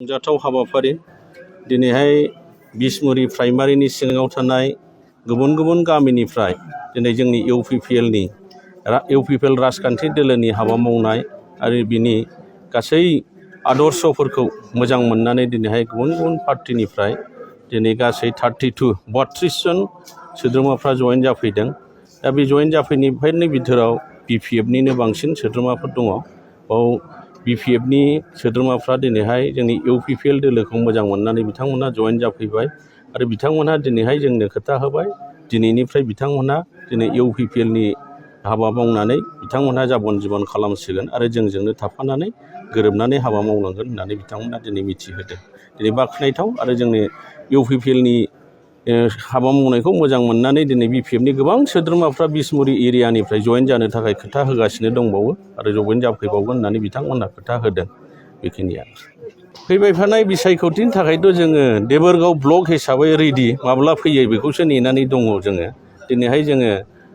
रंजाथाव हाबाफारि दिनैहाय बिसमुरि प्राइमारिनि सिङाव थानाय गुबुन गुबुन गामिनिफ्राय दिनै जोंनि इउपिपिएल राजखान्थि दोलोनि हाबा मावनाय आरो बिनि गासै आदर्शफोरखौ मोजां मोननानै दिनैहाय गुबुन गुबुन पार्टिनिफ्राय दिनै गासै 32 जन सोद्रोमाफ्रा जइन जाफैदों। दा बे जइन जाफैनायफोरनि बिथोराव बिपिएफनिनो बांसिन सोद्रोमाफोर दङ। बाव बिपिएफनि सोद्रोमाफ्रा दिनैहाय जोंनि इउपिपिएल दोलोखौ मोजां मोननानै बिथांमोनहा जइन जाफैबाय आरो बिथांमोनहा दिनैहाय जोंनो खोथा होबाय दिनैनिफ्राय बिथांमोनहा दिनै इउपिपिएलनि हाबा मावनानै बिथांमोनहा जाबन जिबन खालामसिगोन आरो जोंजोंनो थाफानानै गोरोबनानै हाबा मावलांगोन होननानै बिथांमोनहा दिनै मिथिहोदों। दिनै बाख्नायथाव आरो जोंनि इउपिपिएलनि हाबा मावनायखौ मोजां मोननानै दिनै बिपिएफनि गोबां सोद्रोमाफ्रा बिसमुरि एरियानिफ्राय जइन जानो थाखाय खोथा होगासिनो दंबावो आरो जइन जाफैबावगोन होननानै बिथांमोनहा खोथा होदों। बेखिनियानो फैबाय थानाय बिसायख'थिनि थाखायथ' जोङो देबोरगाव ब्लक हिसाबै रेडि माब्ला फैयो बेखौसो नेनानै दङ जोङो। दिनैहाय जोङो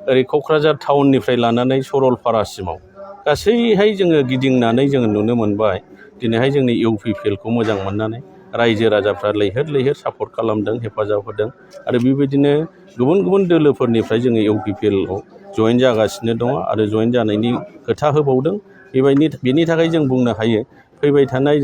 ओरै क'क्राझार टाउननिफ्राय लानानै सरलपारासिमाव गासैहाय जोङो गिदिंनानै जोङो नुनो मोनबाय। दिनैहाय जोंनि इउपिपिएलखौ मोजां मोननानै रायजो राजाफ्रा लैहोर लैहोर सापर्ट खालामदों, हेफाजाब होदों आरो बेबायदिनो गुबुन गुबुन दोलोफोरनिफ्राय जोङो इउपिपिएलआव जइन जागासिनो दङ आरो जइन जानायनि खोथा होबावदों। बेनि थाखाय जों बुंनो हायो फैबाय थानाय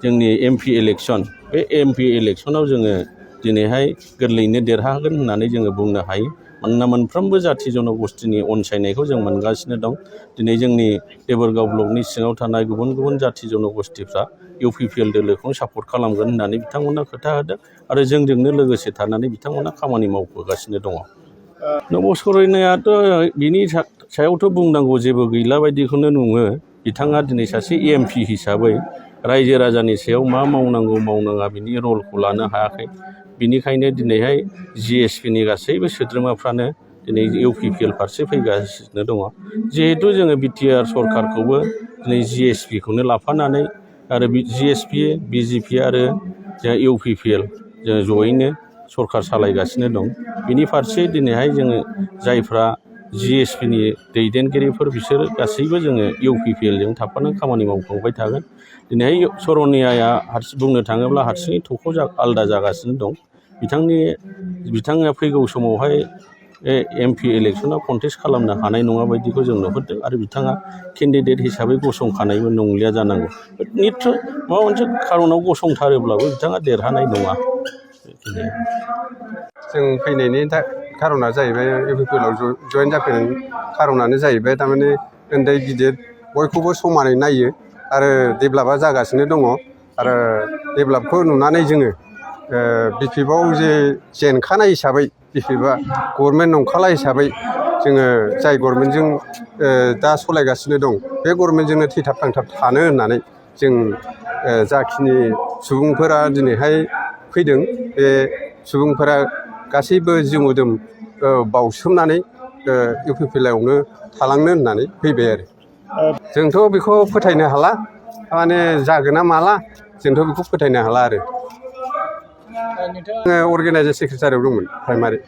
जोंनि एमपि इलेक्सन बे एमपि इलेक्सनाव जोङो दिनैहाय गोरलैयैनो देरहागोन होननानै जोङो बुंनो हायो। मानोना मोनफ्रोमबो जाथि जनगोष्ठीनि अनसायनायखौ जों मोनगासिनो दं। दिनै जोंनि देबोरगाव ब्लकनि सिङाव थानाय गुबुन गुबुन जाथि जनगोष्ठीफ्रा इउपिपिएल दोलोखौ सापर्ट खालामगोन होननानै बिथांमोना खोथा होदों आरो जोंजोंनो लोगोसे थानानै बिथांमोना खामानि मावबोगासिनो दङ। नबस्करयनायाथ' बिनि सायावथ' बुंनांगौ जेबो गैला बायदिखौनो नङो। बिथाङा दिनै सासे एमपि हिसाबै रायजो राजानि सायाव मा मावनांगौ मावनाङा बिनि रलखौ लानो हायाखै। बिनिखायनो दिनैहाय जिएसपिनि गासैबो सोद्रोमाफ्रानो दिनै इउपिपिएल फारसे फैगासिनो दङ। जिहेथु जोङो बिटिआर सरकारखौबो दिनै जिएसपिखौनो लाफानानै आरो जिएसपि बिजेपि आरो इउपिपिएल जों जयैनो सरकार सालायगासिनो दं। बिनि फारसे दिनैहाय जोङो जायफ्रा जिएसपिनि दैदेनगिरिफोर बिसोर गासैबो जोङो इउपिपिएलजों थाफानानै खामानि मावफांबाय थागोन। दिनैहाय सरनियाया बुंनो थाङोब्ला हारसिङै थख' आलादा जागासिनो दं। बिथाङा फैगौ समावहाय एमपि इलेक्सनाव कन्टेस्ट खालामनो हानाय नङा बायदिखौ जों नुहुरदों आरो बिथाङा केन्डिडेट हिसाबै गसंखानायबो नंलिया जानांगौ। निस्सय माबा मोनसे खारनाव गसंथारोब्लाबो बिथाङा देरहानाय नङा। जों फैनायनि खारना जाहैबाय इउपिपिएलआव जइन जाफैनायनि खारनानो जाहैबाय थारमाने उन्दै गिदिर बयखौबो समानै नायो आरो डेभेलपआ जागासिनो दङ आरो डेभेलपखौ नुनानै जोङो बिपिएफआव जे जेनखानाय हिसाबै बिपिएफआ गभर्नमेन्ट नंखाला हिसाबै जोङो जाय गभर्नमेन्टजों दा सालायगासिनो दं बे गभर्नमेन्टजोंनो थैथाब थांथाब थानो होननानै जों जाखिनि सुबुंफोरा दिनैहाय फैदों बे सुबुंफोरा गासैबो जिउ मोदोम बावसोमनानै इउपिपिएलआवनो थालांनो होननानै फैबाय आरो जोंथ' बेखौ फोथायनो हाला माने जागोन ना माला जोंथ' बेखौ फोथायनो हाला आरो आङो अर्गेनाइजार सेक्रेटारियाव दंमोन प्राइमारि।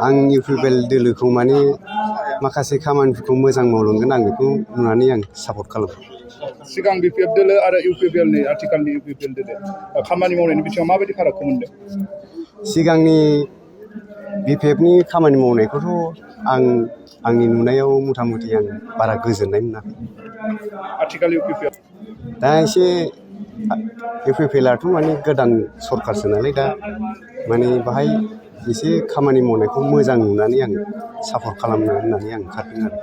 आं इउपिपिएल दोलोखौ माने माखासे खामानिफोरखौ मोजां मावलांगोन आं बेखौ नुनानै आं सापर्ट खालामो। सिगां बिपिएफ दोलो आरो इउपिपिएलनि आथिखालनि इउपिपिएल दोलो खामानि मावनायनि बिथिङाव माबायदि फारागखौ मोनदों? सिगांनि बिपिएफनि खामानि मावनायखौथ' आंनि नुनायाव मथा मथि आं बारा गोजोननाय मोनाखै। आथिखाल इउपिपिएल दा एसे इउपिपिएलआथ' माने गोदान सरकारसो नालाय दा माने बाहाय एसे खामानि मावनायखौ मोजां नुनानै आं सापर्ट खालामनो होननानै आं ओंखारदों आरो।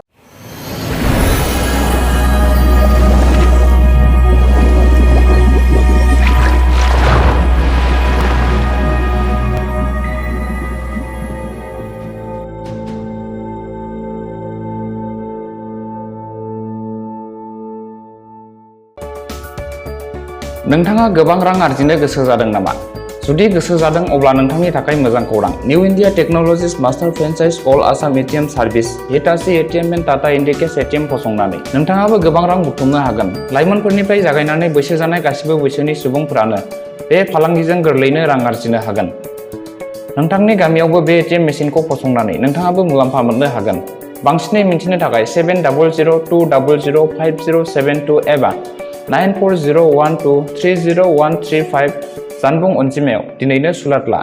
नोंथाङा गोबां रां आरजिनो गोसो जादों नामा? जुदि गोसो जादों अब्ला नोंथांनि थाखाय मोजां खौरां। New India technologies master franchise all Assam ATM service Hitachi ATM and Tata Indicash ATM फसंनानै नोंथाङाबो गोबां रां बुथुमनो हागोन। लाइमोनफोरनिफ्राय जागायनानै बैसो जानाय गासिबो बैसोनि सुबुंफोरानो बे फालांगिजों गोरलैयैनो रां आरजिनो हागोन। नोंथांनि गामियावबो बे एटिएम मेसिनखौ फसंनानै नोंथाङाबो मुलाम्फा मोननो हागोन। बांसिनै मिन्थिनो थाखाय 7002005072 एबा 9401230135 जानबुं अनजिमायाव दिनैनो सुलाद ला।